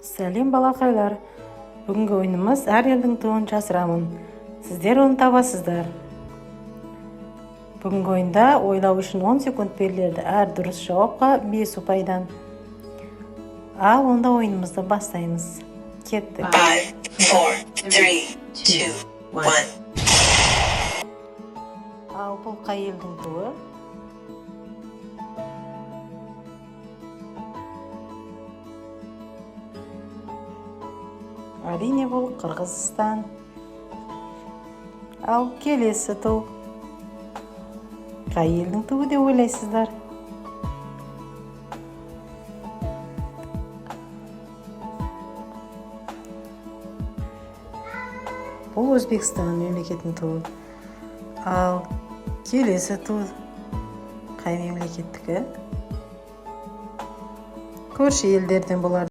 Сәлем, балақайлар! Бүгінгі ойынымыз «Әр елдің туын жасырамын, сіздер оны табасыздар». Бүгінгі ойында ойлау үшін 10 секунд беріледі. Әр дұрыс жауапқа 5 ұпайдан. Ал онда ойынымызды бастаймыз. Кеттік! Five, four, three, two, one. Ал бұл қай елдің туы? Әрине, бұл Қырғызстан. Ал келесі ту қай елдің туы деп ойлайсыздар? Бұл Өзбекстан мемлекетінің туы. Ал келесі ту қай мемлекеттікі? Көрші елдерден болар.